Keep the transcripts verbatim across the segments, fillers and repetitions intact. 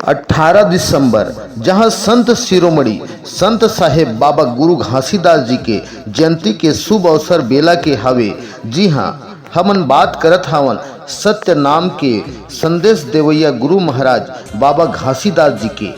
अठारह दिसंबर, जहां संत शिरोमणि संत साहेब बाबा गुरु घासीदास जी के जयंती के शुभ अवसर बेला के हवे। जी हां, हमन बात करत हावन सत्य नाम के संदेश देवैया गुरु महाराज बाबा घासीदास जी के,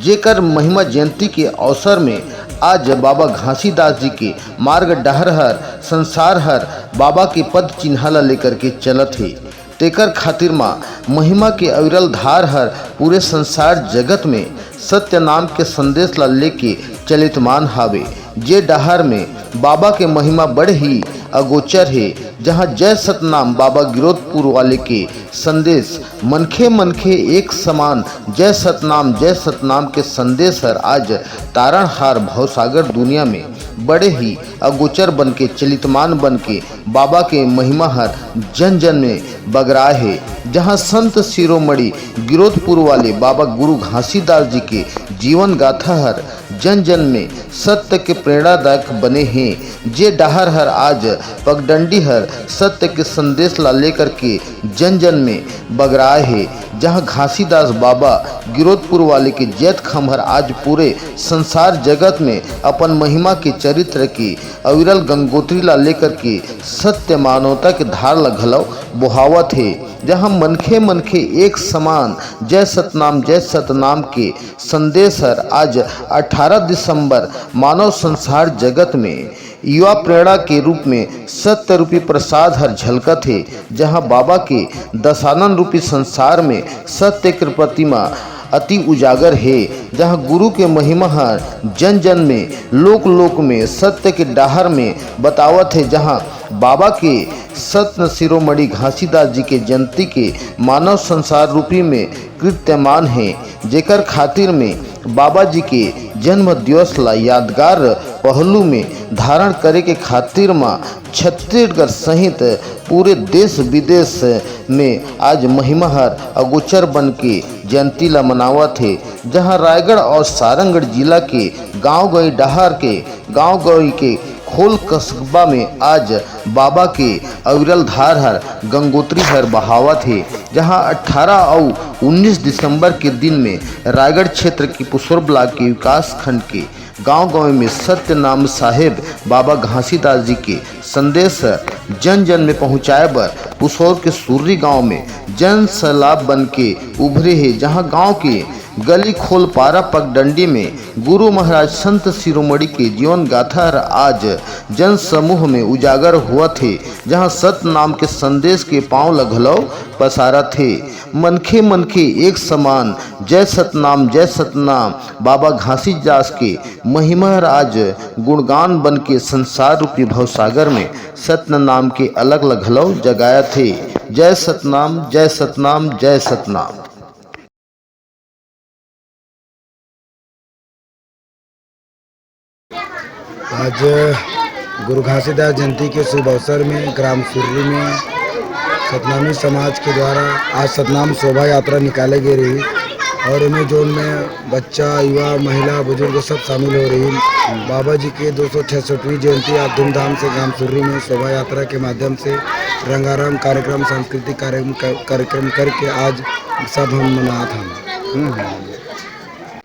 जेकर महिमा जयंती के अवसर में आज बाबा घासीदास जी के मार्ग डहर हर, संसार हर बाबा के पद चिन्हा ला लेकर के चलत हे। तेकर खातिर म महिमा के अविरल धार हर पूरे संसार जगत में सत्य नाम के संदेश ला लेके चलितमान हावे, जे डहार में बाबा के महिमा बड़े ही अगोचर हे, जहाँ जय सतनाम बाबा गिरोधपुर वाले के संदेश, मनखे मनखे एक समान, जय सतनाम, जय सतनाम के संदेश हर आज तारणहार भवसागर दुनिया में बड़े ही अगोचर बन के, चलितमान बन के बाबा के महिमा हर जन जन में बगराए हे, जहाँ संत शिरोमणि गिरोधपुर वाले बाबा गुरु घासीदास जी के जीवन गाथा हर जन जन में सत्य के प्रेरणादायक बने हे। जे डहार हर आज पगडंडी हर सत्य के संदेश ला लेकर के जन जन में बगराए हे, जहाँ घासीदास बाबा गिरोधपुर वाले के जैत खम्हर आज पूरे संसार जगत में अपन महिमा के चरित्र के अविरल गंगोत्री ला लेकर के सत्य मानवता के धार ला घलव बोहावत हे, जहाँ मनखे मनखे एक समान जय सतनाम जय सतनाम के संदेश हर आज अठारह दिसंबर मानव संसार जगत में युवा प्रेरणा के रूप में सत्य रूपी प्रसाद हर झलकत हे, जहाँ बाबा के दशानन रूपी संसार में सत्य के प्रतिमा अति उजागर हे, जहाँ गुरु के महिमा हर जन जन में, लोक लोक में, सत्य के डाहर में बतावत हे, जहाँ बाबा के सत्य शिरोमणि घासीदास जी के जयंती के मानव संसार रूपी में कृत्यमान हे, जेकर खातिर में बाबा जी के जन्म दिवस ला यादगार पहलू में धारण करे के खातिर म छत्तीसगढ़ सहित पूरे देश विदेश में आज महिमा हर अगोचर बन के जयंती ला मनावत हे, जहां रायगढ़ और सारंगढ़ जिला के गांव गंवई डहार के गांव गंवई के खोल कस्बा में आज बाबा के अविरल धार हर गंगोत्री हर बहावत हे, जहां अठारह अउ उन्नीस दिसंबर के दिन में रायगढ़ क्षेत्र के पुसौर ब्लॉक के विकास खंड के गांव गांव में सत्य नाम साहेब बाबा घासीदास जी के संदेश जन जन में पहुंचाए बर पुसौर के सुर्री गांव में जन सैलाब बन के उभरे हे, जहां गांव के गली खोल पारा पगडंडी में गुरु महाराज संत शिरोमणि के जीवन गाथा हर आज जन समूह में उजागर होवत हे, जहां सत नाम के संदेश के पांव ल घलो पसारत हे। मनखे मनखे एक समान, जय सतनाम जय सतनाम। बाबा घासीदास के महिमा हर आज गुणगान बन के संसार रूपी भवसागर में सतनाम के अलख ल घलो जगायत हे। जय सतनाम जय सतनाम जय सतनाम। आज गुरु घासीदास जयंती के शुभ अवसर में ग्राम सुर्री में सतनामी समाज के द्वारा आज सतनाम शोभा यात्रा निकाले गे रही और एमे जोन में बच्चा, युवा, महिला, बुजुर्ग सब शामिल हो रही। बाबा जी के दो सौ छियासठवीं जयंती आज धूमधाम से ग्राम सुर्री में शोभा यात्रा के माध्यम से रंगारंग कार्यक्रम, सांस्कृतिक कार्यक्रम, कार्यक्रम करके आज सब हम मनात हन।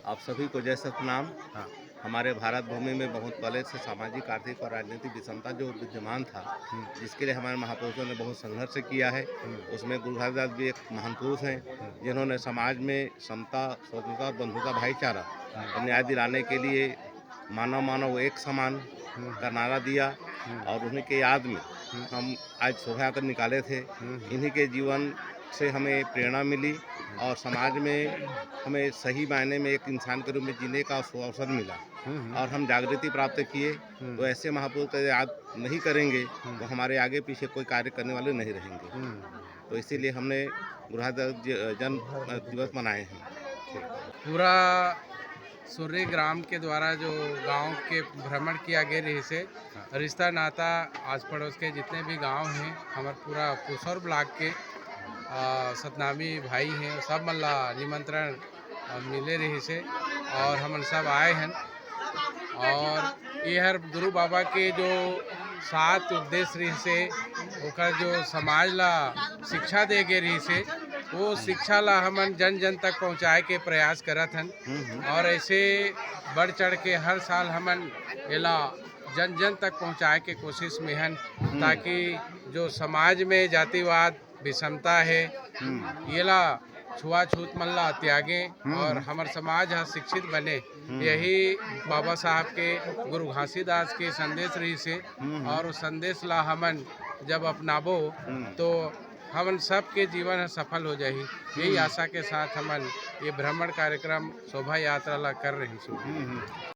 आप सभी को जय सतनाम। हाँ। हमारे भारत भूमि में बहुत पहले से सामाजिक, आर्थिक और राजनीतिक विषमता जो विद्यमान था, हम्म। जिसके लिए हमारे महापुरुषों ने बहुत संघर्ष किया है, हम्म। उसमें गुरु घासीदास भी एक महान पुरुष हैं, हम्म। जिन्होंने समाज में समता, स्वतंत्रता और बंधुता, भाईचारा हम्म। और न्याय दिलाने के लिए मानव मानव एक समान हम्म। का नारा दिया हम्म। और उन्हीं के याद में हम्म। हम आज शोभा यात्रा निकाले थे। हम्म। इन्हीं के जीवन से हमें प्रेरणा मिली और समाज में हमें सही मायने में एक इंसान के रूप में जीने का अवसर मिला हम्म। और हम जागृति प्राप्त किए। हम्म। तो ऐसे महापुरुष का याद नहीं करेंगे हम्म। तो हमारे आगे पीछे कोई कार्य करने वाले नहीं रहेंगे। हम्म। तो इसीलिए हमने गुरु घासीदास ज-, जन्म दिवस मनाए हैं। पूरा सुर्री ग्राम के द्वारा जो गांव के भ्रमण किया गया रहिसे, हाँ। रिश्ता नाता, आस पड़ोस के जितने भी गांव हैं, हमर पूरा पुसौर ब्लॉक के, आ, सतनामी भाई हैं, सब मन ला निमंत्रण, आ, मिले रहिसे और हमन सब आए हैं। और ये हर गुरु बाबा के जो सात उपदेश रहिसे, ओकर जो समाज ला शिक्षा दे गे रहिसे, वो शिक्षा ला हमन जन जन तक पहुँचाए के प्रयास करत हन। हम्म, हम्म। और ऐसे बढ़ चढ़ के हर साल हमन एला जन जन तक पहुँचाए के कोशिश में हन, हम्म। ताकि जो समाज में जातिवाद, विषमता है, हम्म। येला छुआछूत मन ला त्यागें हम्म। और हमर समाज ह शिक्षित बने। हम्म। यही बाबा साहब के, गुरु घासीदास के संदेश रहिस हे। हम्म। और उस संदेश ला हमन जब अपनाबो, हम्म। तो हमन सबके जीवन ह सफल हो जाही। यही हम्म। आशा के साथ हमन ये भ्रमण कार्यक्रम, शोभा यात्रा ला कर रही हन। हम्म, हम्म।